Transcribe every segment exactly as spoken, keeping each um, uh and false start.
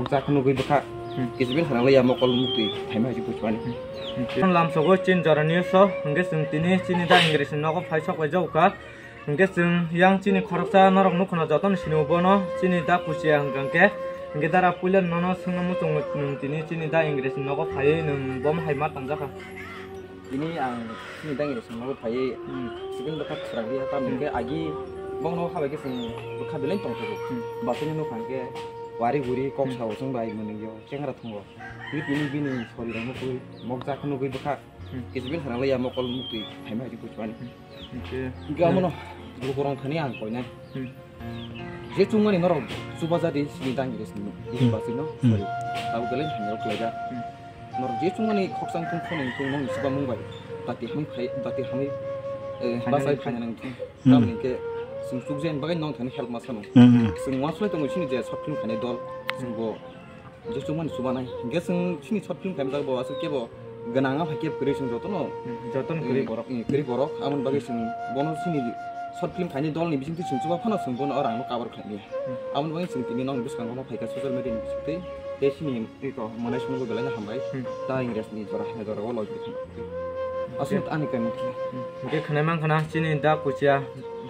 Chakha nugwi bwkha. Hmm. Kisibin khana laiya mokol muktwi thaima haji puchmani. Hmm. Lamsogo chin jora news o, hwnkhe chwng tini chini da English ni nogo phai sok bai jao kha. Hwnkhe chwng yang chini khoroksa norok nukhono jotono sini bono chini da Kuchia hwnkha hwnkhe. Hwnkhe dara puila nono swngna muchungo nwng tini chini da English ni nogo phaiwi nwng bomo hai ma tongjakha. Tini ang chini da English ni nogo phaiwi, hmm, sibin bwkha khwrang ri ha, tamo, hmm, hwnkhe agi bongno habai khe chwng bwkha belai tongthogo. Hmm. Basini nukha hwnkhe wari guri kok, hmm, sao chwng bai mwnwng yo chengra thwngo. Tini bini sori rok nukwi mokjak nugwi bwkha. Hmm. Kisibin khana laiya mokol muktwi thaima haji puchmani. Hmm. Hwnkhe, hwnkhe amono, hmm, lukurok thani ang koinai. Hmm. Je chwngmani norok chubaja di sini da English ni, hmm, basino, hmm, sorry. Abo belai hamya rok laida. Hmm. Norok je chwngmani khoksa wngthung, phone wngthung, nokni chubamung bai dati hamwi phai, dati hamwi, eh, hamya bachai wngthung, phaina wngthung. Hmm. Tamoni hwnkhe chwng chukjani bagwi nong thani help ma sano. Hmm, hmm. Chwng uansuknai tongo chini je short film khainai dol, hmm, chwngbo je chwngmani chubanai. Hwnkhe chwng chini short film khaimjak bo aswk kebo gwnang a hai kebo kwrwi chwng jotono. Hmm, jotono kwrwi, eh, borok. Eh, kwrwi borok. Aboni bagwi chwng bono chini short film khainai dolni bisingtwi chwng chuba phano chwng bono o rangno cover khlaimaya. Hmm. Aboni bagwi chwng tini nokni bwskango phaikha social media ni bisingtwi. Tei chini iko mwnai songbo belai no hambai. Hmm. Da English ni jora hai jora o logi thang. Aswk ani kaimung khe. Hmm. Hwnkhe khwnai mankha na chini da Kuchia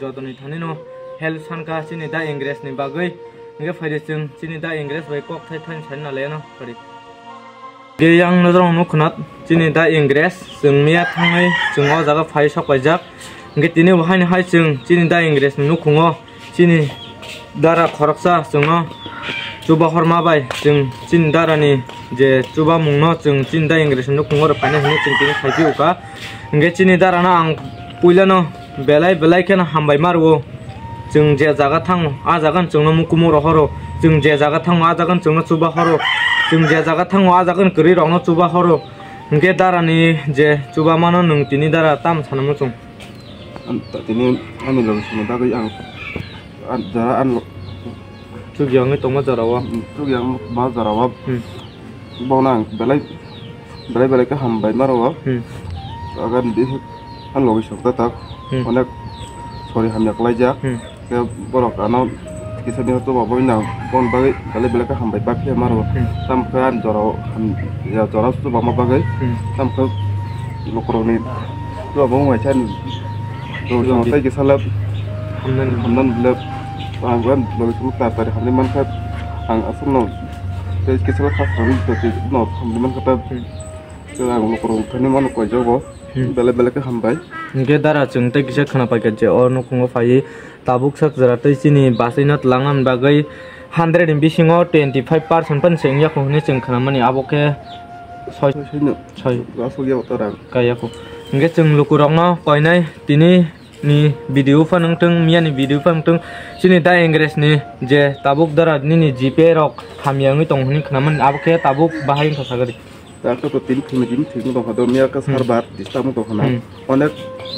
jotoni thani no help sankha chini da English ni bagwi. Hwnkhe phaidi chwng chini da English bai kok thai thani sani nalaiyano phaidi. Hwnkhe yang nodorok nukho na chini da English chwng miya thangwi chwng o jaga phai sok paijak. Hwnkhe tini bo haino hai chwng chini da English ni nukhungo chini dara khoroksa chwngno chuba horma bai chwng chini dara ni je chubamung no chwng chini da English ni nukhungo rw phainai hinwi chwng tini phai phiyokha. Hwnkhe chini dara no ang puila no belai belai kheno hambai ma rwo. Chwng je jaga thango, a jaga no chwngno mukumu rohoro. Chwng je jaga thango, a jaga no chwngno chuba horo. Chwng je jaga thango, a jaga no kwrwi rokno chuba horo. Hwnkhe dara ni je chuba mano nwng tini dara tamo sana muchung. An-, ta-, tini ani logi songni bagwi ang, an-, jora an lo-, chukya wngwi tongma jora o. Mm, chukya wngma jora o. Hmm. Bono ang belai, belai belai khe hambai ma rwo. Hmm. Aga di, an logi song ta tak. Hmm. Onek sori hamya kwlaijak. Hmm. Khe borok ano kisa bini chuba bo wngna bon bagwi belai belai khe hambai bakhe maro. Hmm. Tamo khe ani jora o ham-, ya jora chuba ma bagwi. Hmm. Tamo khe lukurokni chuba bo wngwi sa ni. Chuba tei kisa le hamnani. Hamnani le ang bo logi song ta tari hamni mankha ang aswkno tei kisa le khasrangni twi no hamni mankha ta. Hmm. Khe ang lukurok thani mano koijago. Hmm. Belai belai khe hambai. Hwnkhe dara chwng tei kisa khwnapaikha je o nukhungo phaiwi tabuk sak jora tei chini bachwino twlangna bagwi hundred ni bisingo twenty five percent phano se wngya kho hwnwi chwng khwnamani abo khe soi. Soi, soino. Soi. Aswk ya utora. Kaya kho. Hwnkhe chwng lukurokno koinai tini ni video phano wngtwng, miya ni video phano wngtwng, chini da English ni je tabuk dara nini G P rok hamya wngwi tongo hwnwi khwnamani abo khe tabuk bahai wngkha sagadi. Dakto to tini thwngni tini thwngno tongkha do miya khe server disturb wng tongkha na. Hmm. Onek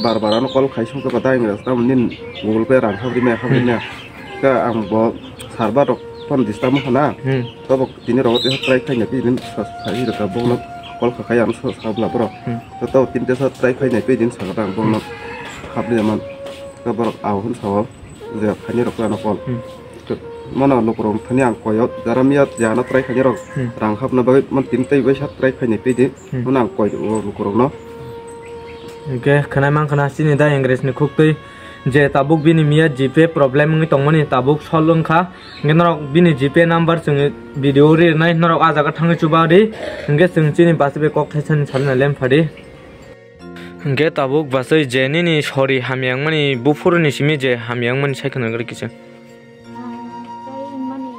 bar bar ano call khai song kha da English tamo nini Google Pay rang habri maya habri maya. Hmm. Khe ang bo server rok phone disturb wng kha na. Hmm. Tobo tini rogo tesa try khaina pidin sa, sa, sa, hi rwkha bongno call kha khai ang sa, sa bwla borok. Hmm. Tobo tini tesa try khaina pidin sa rang bongno habri man. Khe borok aw hwn sao je khaini rok ano call. Hmm. Mano lukurok thani ang koyo jara miya jana try khaini rok. Hmm. Rang hapna bagwi man tini tei bai sa try khaina pidi. Hmm. Mano ang koi o lukurokno. Hwnkhe khwnai mankha na chini da English ni khuktwi je tabuk bini miya G P problem wngwi tongmani tabuk solve wngkha. Hwnkhe norok bini G P number chwng video ri rwnai, norok ah jaga thangwi chuba di. Hwnkhe chwng chini bachwi bai kok thaisa ni salna lem phadi. Hwnkhe tabuk bachwi je nini sori hamya wngmani buphuruni simi je hamya wngmani sai khwna gari kisa. Ang tei wngmani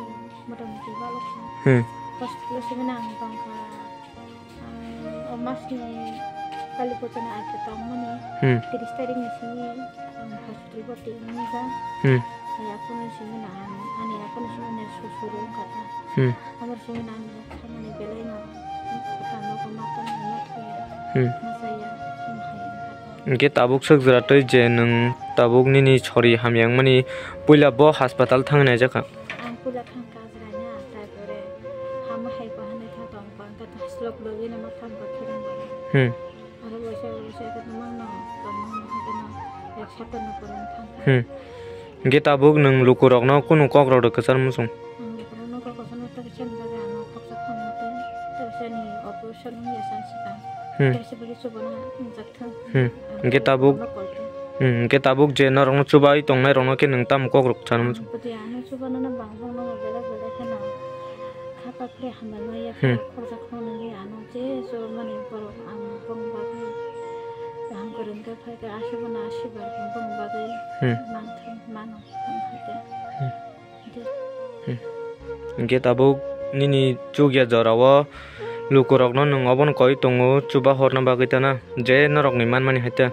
motamuti balok kha. Hmm. Hospital simi nang tongkha. Ang o masni Kali Puja ni aita tongmani. Hmm. Tris tarikh ni simi ang hospital boti wngkha. Hmm. Hai aphuru simi na ang, ani aphuru simi na su-, suru wngkha ta. Hmm. Amar simi na ang samani belai no, ta nogo ma tong no khe. Hmm. Ma saya, wng hai wngkha ta. Hwnkhe tabuk swk jora twi je nwng tabuk nini sori hamya wngmani puila bo hospital thangwi naijakha. Ang puila thang kajra na, tarpore hama hai ko hanai kha tong bang kha ta slok bagwi no ma thang kha khirang bagwi. Hmm. Aro waisa waisa khe tongmang no, tongmang no khe no, ek sapta no kwrwng thang kha. Hmm. Hwnkhe tabuk nwng lukurokno kunu kokrok rw kwchar muchung? Ang lukurokno kok kwchar no ta kisa ni bagwi Khoksa khongo tei, tei sani operation wngya san swkang. Hmm. Tei se bwrwi chubana wngjakthang. Hmm. Hwnkhe tabuk, bono koi tong. Hmm, hwnkhe tabuk je norokno chubai tongnai rokno khe nwng tamo kok rok sana muchung? Ang bwdwi ano chubana no bang bang no belai belai kheno kha pakri hambai maya. Hmm. Khoroksa khoroknwi ano je chubamani borok ang bong bagwi kaham kwrwng khe phai khe aswk bono aswk bar bong bagwi. Hmm. Manthogo mano. Hmm. Hmm. Hwnkhe tabuk nini chukya jorao lukurokno nwng obono koi tongo chuba horna bagwi tana, je norokni manmani hai ta.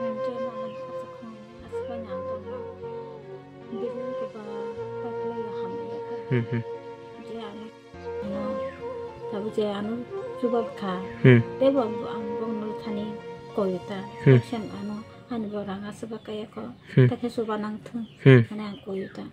Hmm, hmm. Tabuk je ano chuba kha. Hmm. Teibo ang bongno thani koyo ta. Hmm. Action ano ani bo rang aswk ba kaya ko. Hmm. Takhe chuba nang thung. Hmm. Mane ang koyo ta.